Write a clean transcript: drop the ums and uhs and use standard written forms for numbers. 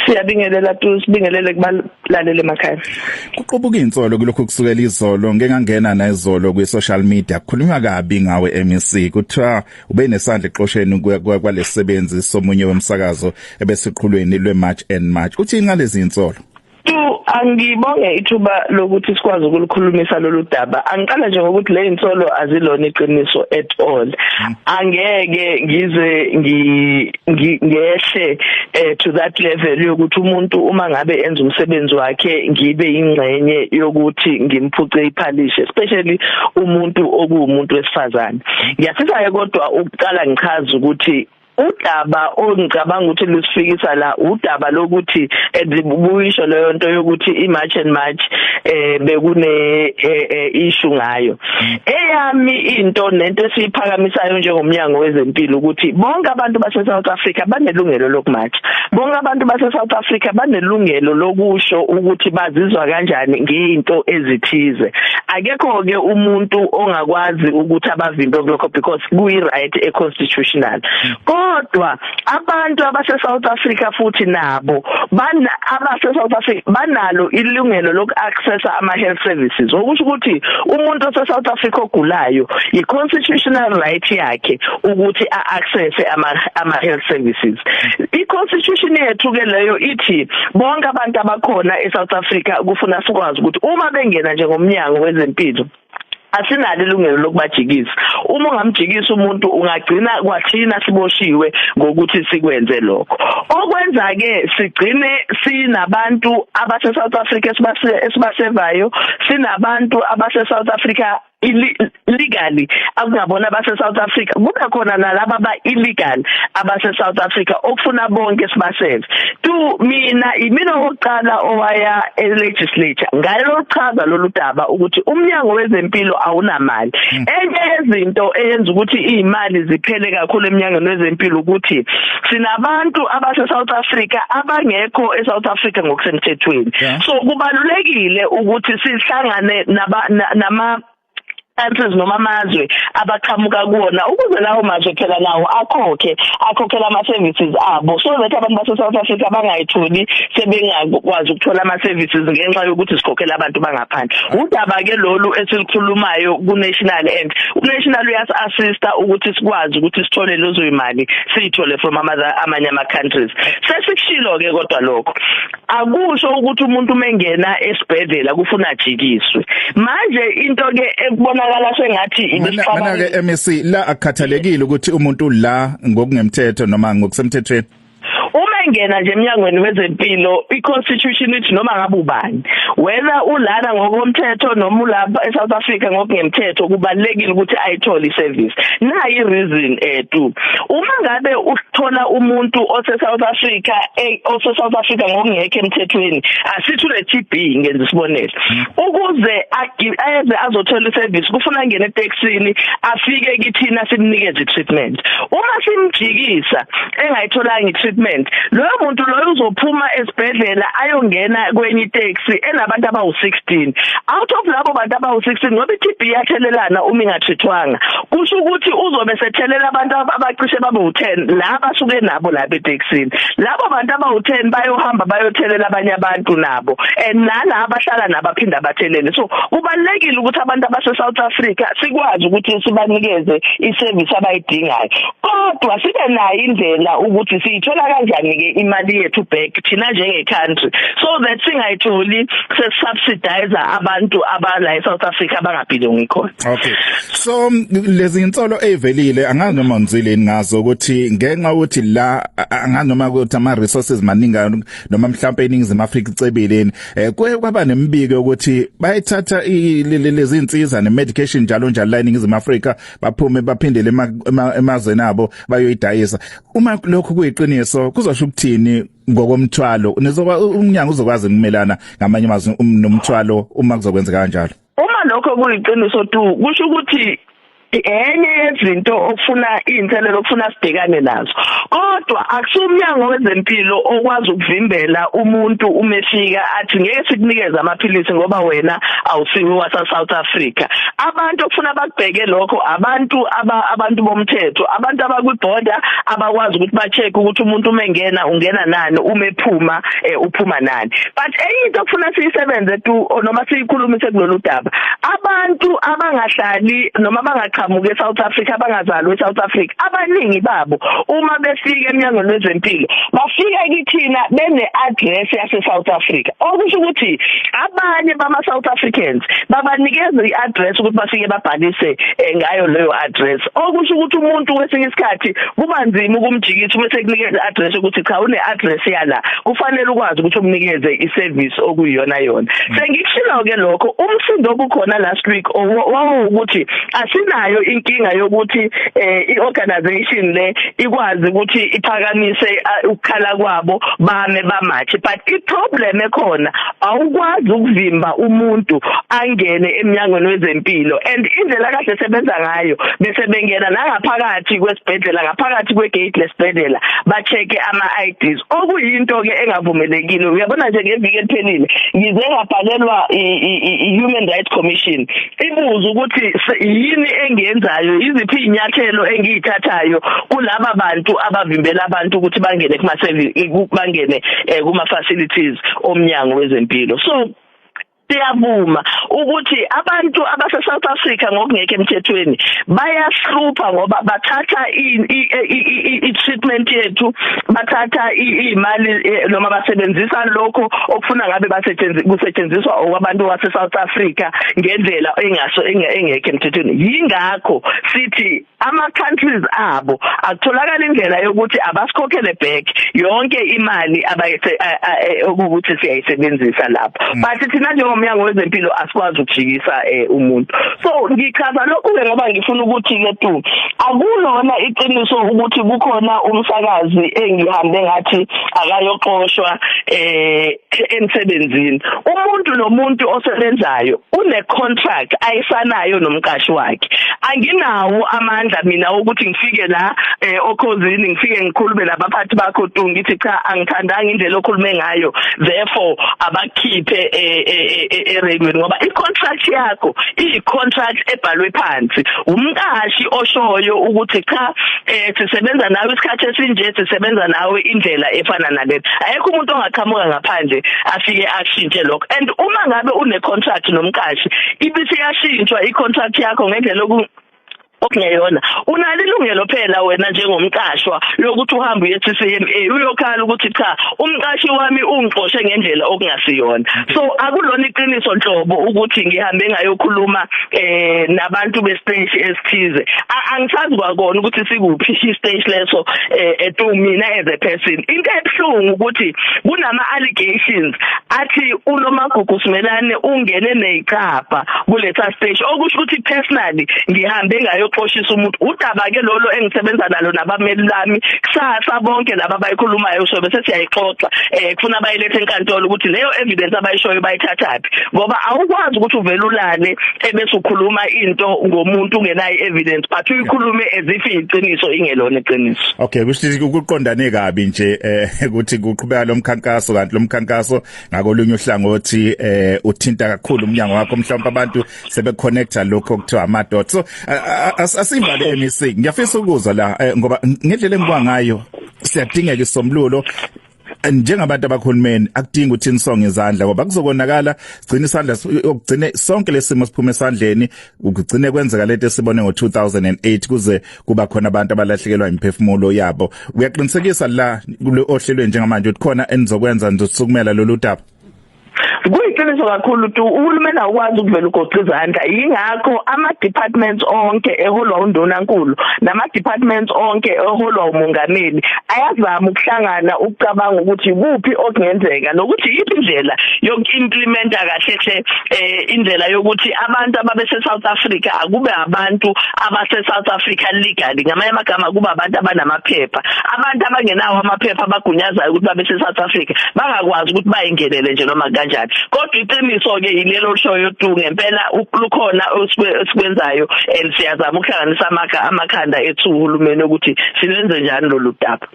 Siyabingelela tu, sibingelele kubalaleli emakhaya. Kuqubuka insolo kulokhu kusukela izolo, ngeke ngangena nezolo kwi social media, kukhulunywa kabi ngawe MEC, kuthiwa ube nesandla exosheni kwalesisebenzi somunye wemsakazo ebesiqhulweni lwe March and March. Uthi ngalezi insolo? Tu, angibonge ithuba lokuthi sikwazi ukulikhulumisa lolu daba. Angiqala nje ngokuthi le insolo azilona iqiniso at all. Angeke ngize ngehle to that level yokuthi umuntu uma ngabe enza umsebenzi wakhe ngibe ingxenye yokuthi ngimphuce iphalishe, especially umuntu okuwumuntu wesifazane. Ngiyafisa ke kodwa ukuqala ngichaze ukuthi udaba ongicabanga ukuthi lusifikisa la udaba lokuthi buyisho leyo nto yokuthi iMarch and March bekune issue ngayo. Eyami into nento esiyiphakamisayo njengomnyango wezempilo ukuthi bonke abantu base South Africa banelungelo lokumarch, bonke abantu base South Africa banelungelo lokusho ukuthi bazizwa kanjani ngeinto ezithize. Akekho ke umuntu ongakwazi ukuthi abavimbe kulokho because kuyi right e constitutional. Kodwa abantu abase South Africa futhi nabo bana abase South Africa banalo ilungelo loku-accessa ama health services, okusho ukuthi umuntu ose South Africa ogulayo i constitutional right yakhe ukuthi a-access ama health services. I constitution yethu ke leyo ithi bonke abantu abakhona e South Africa kufuna sikwazi ukuthi uma bengena njengomnyango wezempilo asinalo ilungelo lokubajikisa. Uma ungamjikisa umuntu ungagcina kwathina siboshiwe ngokuthi sikwenze lokho. Okwenza ke sigcine sinabantu abase South Africa esibasevayo, sinabantu abase South Africa legally akungabona abase South Africa, kube khona nalaba ba illegal abase South Africa okufuna bonke sibaseve. Tu, mina imina oqala owaya e legislature ngalochaza lolu daba ukuthi umnyango wezempilo awunamali. Enye yezinto eyenza ukuthi izimali ziphele kakhulu eminyangweni wezempilo ukuthi sinabantu abase South Africa abangekho e South Africa ngokusemthethweni. So kubalulekile ukuthi sihlangane nama countries noma amazwe abaqhamuka kuwona ukuze lawo mazwe phela nawo akhokhela ama services abo, so that abantu base South Africa bangayitholi sebengakwazi ukuthola ama services ngenxa yokuthi sikhokhela abantu bangaphandle. Udaba ke lolu esilikhulumayo ku national, and u national uyas assista ukuthi sikwazi ukuthi sithole lezo imali, siyithole from amanye ama countries. Sesikushilo ke, kodwa lokho akusho ukuthi umuntu mengena esibhedlela kufuna ajikiswe. Manje into ke ekubonakala sengathi ibisixabana. Mana ke MEC, la akukhathalekile ukuthi umuntu la ngokungemthetho noma ngokusemthethweni? Uma engena nje eminyangweni wezempilo, i-constitution ithi noma ngabe ubani, whether ulana ngokomthetho noma ulapha eSouth Africa ngokungemthetho, kubalekile ukuthi ayithole iservice. Nayi reason tu, uma ngabe uthola umuntu ose South Africa ose South Africa ngokungekho emthethweni, asithi une TB, ngenza isibonelo, ukuze eze azothola iservice kufuna angene eTaxini, afike kithina, simnikeze i-treatment. Uma simjikisa engayitholanga i-treatment, loyo muntu loyo uzophuma esibhedlela ayongena kwenye itaxi enabantu abawu-16. Out of labo bantu abawu-16, ngoba i-TB iyathelelana uma ingatreatwanga, kusho ukuthi uzobe sethelela abantu abacishe babe u-10 la basuke nabo lapha etekisini. Labo bantu abawu-10 bayohamba bayothelela abanye abantu nabo, and nala abahlala nabo aphinda abathelele. So kubalulekile ukuthi abantu abase South Africa sikwazi ukuthi sibanikeze iservice abayidingayo, kodwa sibe nayo indlela ukuthi siyithola kanjani ke imali yethu back thina njenge country, so that singayitholi sesubsidize abantu abala eSouth Africa abangabelongi khona. Okay, so lezi insolo ezivelile, angazi noma nizwile ngazo, ukuthi ngenxa ukuthi la angazi noma ukuthi ama resources maningi noma mhlawumbe eNingizimu Afrika icebile, kuye kwaba nemibiko ukuthi bayithatha lezi insiza ne medication njalo njalo la eNingizimu Afrika, baphume baphindele emazweni abo bayoyidayisa. Uma lokhu kuyiqiniso, kuzosho ukuthini ngokomthwalo? Nizoba umnyango uzokwazi ukumelana, ngamanye amazwi, nomthwalo uma kuzokwenzeka kanjalo? Uma lokho kuyiqiniso tu, kusho ukuthi Enye yezinto okufuna inselelo okufuna sibhekane nazo, kodwa akusumnyango wezempilo okwazi ukuvimbela umuntu umefika athi ngeke sikunikeze amaphilisi ngoba wena awusiwe wase South Africa. Abantu okufuna bakubheke lokho abantu abantu bomthetho, abantu abakwi-border abakwazi ukuthi ba-check ukuthi umuntu umengena ungena nani, uma ephuma uphuma nani. But enye into okufuna siyisebenze tu noma siyikhulumise kulolu daba, abantu abangahlali noma abangaqhamuki eSouth Africa, abangazalwa eSouth Africa, abaningi babo uma befika eminyangweni wezempilo bafika kithina bene address yase South Africa, okusho ukuthi abanye bama South Africans babanikeza iaddress ukuthi bafike babhalise ngayo leyo address, okusho ukuthi umuntu kwesinye isikhathi kuba nzima ukumjikisa uma sekunikeza iaddress ukuthi cha, une address yala, kufanele ukwazi ukuthi umnikeze iservice okuyiyona yona. Sengikushilo ke lokho, umsindo obukhona last week wawukuthi asinayo inkinga yokuthi iorganization le ikwazi ukuthi iphakamise ukukhala kwabo, bame bamathe, but iproblem ekhona, awukwazi ukuvimba umuntu angene eminyangweni wezempilo, and indlela kahle sebenza ngayo bese bengena nangaphakathi kwesibhedlela, ngaphakathi kwegate lesibhedlela, ba-check ama IDs, okuyinto ke engavumelekile. Uyabona nje, ngeviki eliphelile ngize ngabhalelwa i-Human Rights Commission ibuza ukuthi yini engiyenzayo, iziphi inyathelo engiyithathayo kulaba bantu abavimbela abantu ukuthi bangene kuma service, bangene kuma facilities omnyango wezempilo. So siyavuma ukuthi abantu abase South Africa ngokungekho emthethweni bayahlupha ngoba bathatha i-treatment yethu, bathatha imali noma basebenzisa lokho okufuna ngabe kusetshenziswa okwabantu base South Africa ngendlela engaso engekho emthethweni. Yingakho sithi ama countries abo akutholakala indlela yokuthi abasikhokhele back yonke imali abayise ukuthi siyayisebenzisa lapho, but thina njengomnyango wezempilo asikwazi ukujikisa umuntu. So ngichaza lokhu ke ngoba ngifuna ukuthi ke tu akulona iqiniso ukuthi kukhona umsakazi engihambe ngathi akayoxoshwa emsebenzini. Umuntu nomuntu osebenzayo une contract ayisanayo nomqashi wakhe. Anginawo amandla mina ukuthi ngifike la okhozini, ngifike ngikhulume nabaphathi bakho tu, ngithi cha, angithandanga indlela okhulume ngayo, therefore abakhiphe eradioweni, ngoba i-contract yakho iyi-contract ebhalwe phansi, umqashi oshoyo ukuthi cha, sisebenza nawe isikhathi esinje, sisebenza nawe indlela efana nalena. Ayekho umuntu ongaqhamuka ngaphandle afike ashintshe lokho. And uma ngabe une contract nomqashi, ibisi yashintshwa i-contract yakho ngendlela okungeyona, unalo ilungelo phela wena njengomqashwa lokuthi uhambe uye CCMA uyokhala ukuthi cha, umqashi wami ungixoshe ngendlela okungasiyona. So akulona iqiniso nhlobo ukuthi ngihambe ngayokhuluma nabantu bestation esithize. Angisazi kwakona ukuthi sikuphi istation leso etu. Mina as a person, into ebhlungu ukuthi kunama allegations athi uNomagugu Simelane ungene neziqapha kulesa station, okusho ukuthi personally ngihambe ngayoxoshisa umuntu. Udaba ke lolo engisebenza nalo nabameli lami. Kusasa bonke laba abayikhulumayo sobe sesiyayixoxa, kufuna bayilethe enkantolo ukuthi leyo evidence abayishoyo bayithathaphi, ngoba awukwazi ukuthi uvele ulale ebese ukhuluma into ngomuntu ungenayo evidence, but uyikhulume as if iqiniso, ingelona iqiniso. Okay, kusho ukuqondane kabi nje ukuthi kuqhubeka lo mkhankaso, kanti lo mkhankaso ngakolunye uhlangothi uthinta kakhulu umnyango wakho. Mhlawumbe abantu sebeconnecta lokho okuthiwa ama dot. So asivale MEC, ngiyafisa ukuzwa la ngoba ngendlela engibuka ngayo siyadingeka isombululo. Njengabantu abakhulumeni akudingi ukuthi nisonge izandla, ngoba kuzokonakala, sigcina isandla, okugcine sonke lesimo siphume esandleni, ukugcine kwenzeka lento esibone ngo2008, kuze kuba khona abantu abalahlekelwa imphefumulo yabo. Uyaqinisekisa la ohlelweni njengamanje ukuthi khona enizokwenza, nizosukumela lolu daba? Kuyiqiniso kakhulu tu, uhulumeni awukwazi ukuvela ugoqa izandla. Yingakho ama departments onke eholwa undunankulu nama departments onke eholwa umongameli ayazama ukuhlangana ukucabanga ukuthi kuphi okungenzeka nokuthi yiphi indlela yokuimplementa kahle hle indlela yokuthi abantu ababese South Africa akube abantu abase South Africa legally. Ngamanye amagama, kuba abantu abanamaphepha. Abantu abangenawo amaphepha abagunyazayo ukuthi babe se South Africa bangakwazi ukuthi bayingenele nje noma kanjani. Kodwa iqiniso ke yilelo lishoyo tu, ngempela lukhona esikwenzayo and siyazama ukuhlanganisa amakhanda ethu uhulumeni ukuthi silenze njani lolu daba.